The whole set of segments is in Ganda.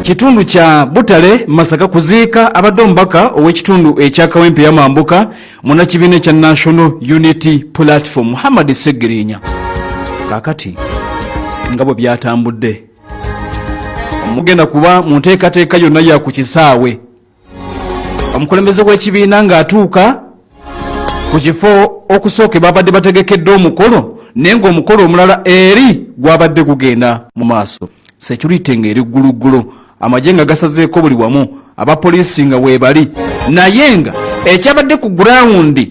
Kitundu kya Butale, Masaka, kuziika abadde omubaka ow'ekitundu ekya Kawempe Yamambuka, munnakibiina ekya National Unity Platform, Muhammad Ssegirinya. Kaakati nga bwe byatambudde, omugenda kuba mu nteekateeka yonna ya ku kisaawe, omukulembeze w'ekibiina ng'atuuka ku kifo okusooka babadde bategekedde omukolo, naye ng'omukolo omulala eri gwabadde gugenda mu maaso. Security ng'eri gguluggulu, amagye nga gasazeeko buli wamu, abapoliisi nga weebali, naye nga ekyabadde ku ground,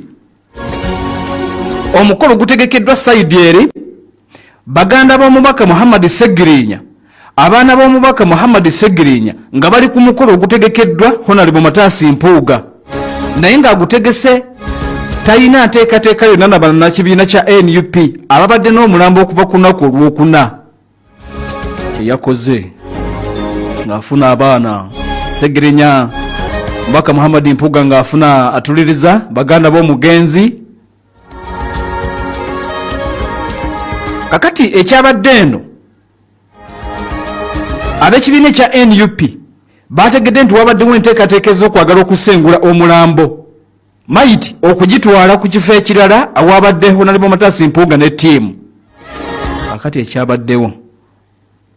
omukolo gutegekeddwa side eri, baganda b'omubaka Muhammad Segirinya, abaana b'omubaka Muhammad Segirinya nga bali ku mukolo ogutegekeddwa Honorable Mathias Mpuuga, naye ng'agutegese talina nteekateeka yonna na bannakibiina kya NUP ababadde n'omulambo okuva ku lunaku olwokuna. Kyeyakoze ng'afuna abaana Segirinya, omubaka Muhammad Mpuuga ng'afuna atuliriza baganda b'omugenzi. Kakati ekyabadde eno, ab'ekibiina ekya NUP bategedde nti wabaddewo enteekateeka ez'okwagala okusengula omulambo, mayiti okugitwala ku kifo ekirala awabadde Honorable Mathias Mpuuga ne ttiimu. Kakati ekyabaddewo,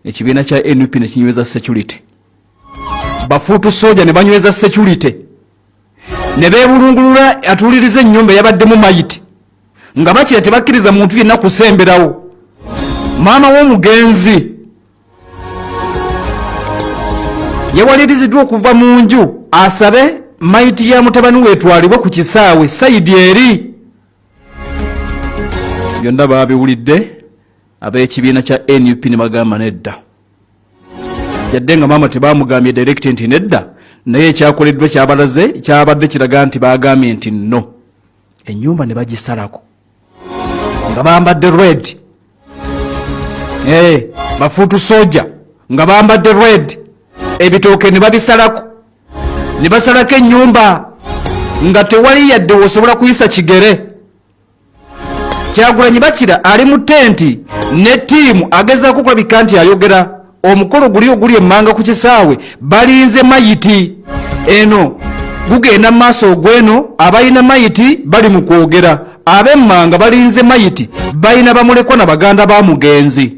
ekibiina kya NUP ne kinyweza security, ba foot soldier ne banyweza security ne beebulungulula atuuliriza ennyumba eyabaddemu mayiti, nga bakira tebakkiriza muntu yenna kusemberawo. Maama w'omugenzi yawaliriziddwa okuva mu nju asabe mayiti ya mutabani we etwalibwe ku kisaawe side eri. Byonna baabiwulidde ab'ekibiina kya NUP ne bagamba nedda, yadde nga maama tebamugambye direct nti nedda, naye ekyakoleddwa kyabalaze kyabadde kiraga nti bagambye nti no. Ennyumba ne bagisalako nga bambadde red, ba foot soldier nga bambadde red, ebitooke ne babisalako, ne basalako ennyumba nga tewali yadde wosobola kuyisa kigere. Kyagulanyi bakira ali mu tenti ne ttiimu, agezaako okulabika nti ayogera. Omukolo guli oguli emmanga ku kisaawe, balinze mayiti eno gugenda mu maaso ogweno. Abalina mayiti bali mu kwogera, ab'emmanga balinze mayiti, balina bamulekwa na baganda ba mugenzi.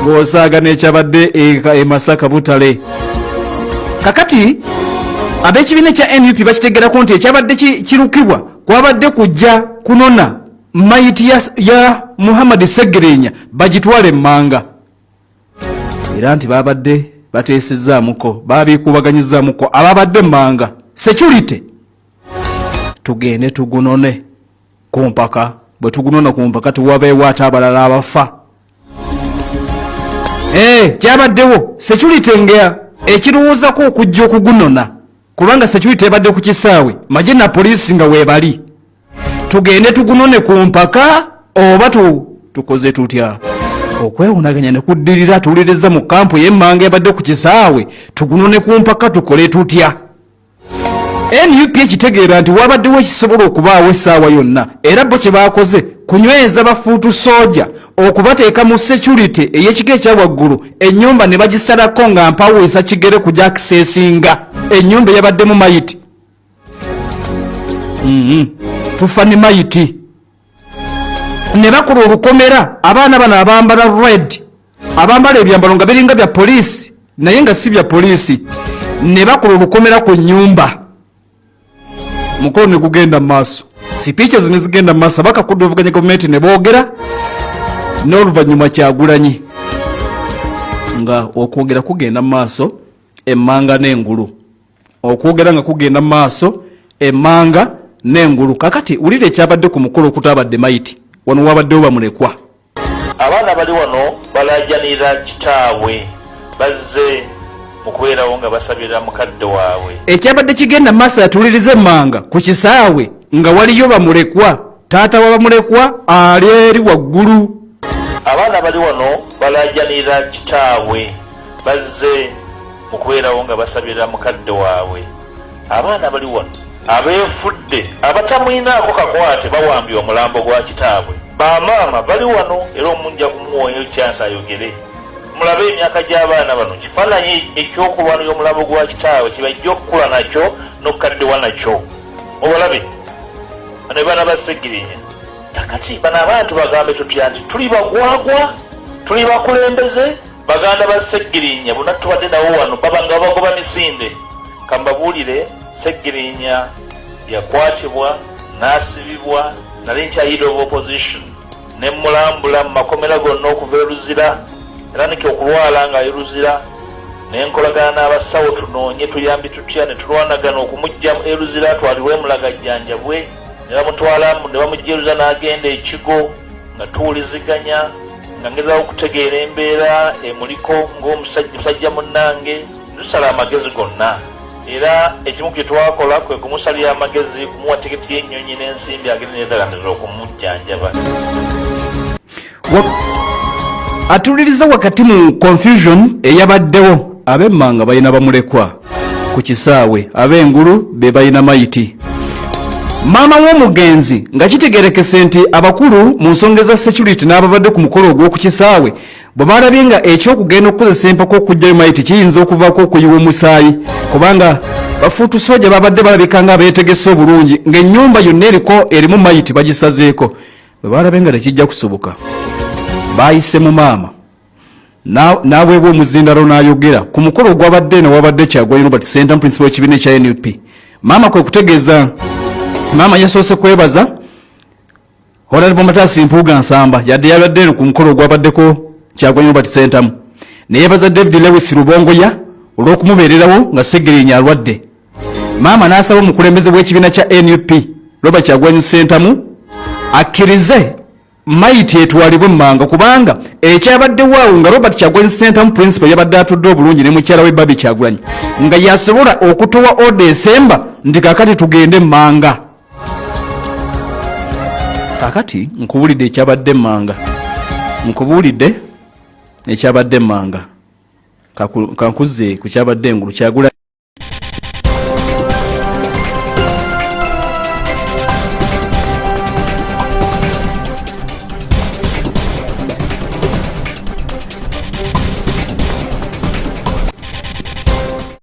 Ng'osaaga n'ekyabadde e Masaka Butale. Kakati ab'ekibiina ekya NUP bakitegerako nti ekyabadde kirukibwa kwabadde kujja kunona mayiti ya Muhammad Segirinya bagitwale emmanga, era nti babadde bateesezaamuko, babikuubaganyizaamuko ababadde emmanga, security, tugende tugunone ku mpaka. Bwe tugunona ku mpaka, tuwabeewo ate abalala abafa. Kyabaddewo security nga ekirowoozako okujja okugunona, kubanga security ebadde ku kisaawe, magye na poliisi nga weebali, tugende tugunone ku mpaka oba tukoze tutya? Okwewunaganya ne kuddirira, tuwuliriza mu kampu ey'emmanga ebadde ku kisaawe, tugunone ku mpaka, tukole tutya? NUP ekitegeera nti wabaddewo ekisobola okubaawo essaawa yonna, era bo kye baakoze kunyweza ba foot soldier okubateeka mu security ey'ekika ekya waggulu, ennyumba ne bagisalako nga mpaweesa kigere kujja akiseesinga ennyumba eyabaddemu mayiti. Tufa ne mayiti. Ne bakola olukomera, abaana bano abambala red, abambala ebyambalo nga biringa bya poliisi naye nga si bya poliisi, ne bakola olukomera ku nnyumba. Mukolo ne gugenda mu maaso, speeches ne zigenda mu maaso, abakakudde ovuganya gavumenti ne boogera, n'oluvannyuma Kyagulanyi, nga okwogera kugenda mu maaso emmanga n'engulu, okwogera nga kugenda mu maaso emmanga n'engulu. Kakati wulira ekyabadde ku mukolo okutaabadde mayiti. Wano wabaddewo bamulekwa. Abaana bali wano balajanira kitaabwe, bazze mu kubeerawo nga basabira mukadde waabwe. Ekyabadde kigenda maaso, yatuuliriza emmanga ku kisaawe nga waliyo bamulekwa, taata wa bamulekwa ali eri waggulu. Abaana bali wano balajanira kitaabwe, bazze mu kubeerawo nga basabira mukadde waabwe. Abaana bali wano abeefudde abatamwinaako kakwate bawambye omulambo gwa kitaabwe. Bamaama bali wano, era omunja kumuwoyo chance ayogere. Mulabe emyaka gy'abaana bano, kifaananyi eky'okulwanira omulambo gwa kitaabwe kye bajja okukula nakyo n'okukaddiwa nakyo. Mubalabe bano baana ba Ssegirinya. Kakati bano abantu bagambe tutya nti tuli bagwagwa, tuli bakulembeze? Baganda ba Ssegirinya bonna tubadde nabo wano, baba nga babagoba misinde. Kambabuulire, Ssegirinya yakwatibwa n'asibibwa, nali nkya leader of opposition, ne mmulambula mu makomera gonna okuva e Luzira. Yatandika okulwala ng'ali Luzira, ne nkolagana n'abasawo tunoonye tuyambi tutya, ne tulwanagana okumuggya e Luzira atwalibwe e Mulago ajjanjabwe, ne bamutwala ne bamuggya e Luzira n'agenda e Kigo nga tuwuliziganya, nga ngezaako okutegeera embeera emuliko ng'omusajja munnange, ne tusala amagezi gonna. Era ekimu ku kye twakola kwe kumusalira amagezi, kumuwa tikiti y'ennyonyi n'ensimbi agende Netherlands okumujjanjaba. Atuliriza wakati mu confusion eyabaddewo, ab'emmanga balina bamulekwa ku kisaawe, ab'engulu be balina mayiti. Maama w'omugenzi nga kitegerekese nti abakulu mu nsonga za security n'ababadde ku mukolo ogw'oku kisaawe bwe balabye nga eky'okugenda okukozesa empaka okuggyayo mayiti kiyinza okuvaako okuyiwa omusaayi, kubanga bafuutu soja babadde balabika nga abeetegese obulungi ng'ennyumba yonna eriko erimu mayiti bagisazeeko. Bwe balabye nga tekijja kusoboka, baayise mu maama n'aweebwa omuzindalo n'ayogera ku mukolo ogwabadde eno wabadde Kyagulanyi Robert Ssentamu, principal w'ekibiina ekya NUP. Maama kwe kutegeeza, maama yasoose kwebaza Honorable Mathias Mpuuga Nsamba yadde yabadde eno ku mukolo ogwabaddeko Kyagulanyi Robert Ssentamu, ne yeebaza David Lewis Rubongoya olw'okumubeererawo nga Ssegirinya alwadde. Maama n'asaba omukulembeze w'ekibiina kya NUP Robert Kyagulanyi Ssentamu akkirize mayiti etwalibwe mmanga, kubanga ekyabaddewo awo nga Robert Kyagulanyi Ssentamu principal yabadde atudde obulungi ne mukyala we Barbie Kyagulanyi, nga yasobola okutuwa oda esemba nti kakati tugende mmanga. Kakati nkubuulidde ekyabadde emmanga, nkubuulidde ekyabadde emmanga, kankuzze ku kyabadde engulu. Kyagulanyi.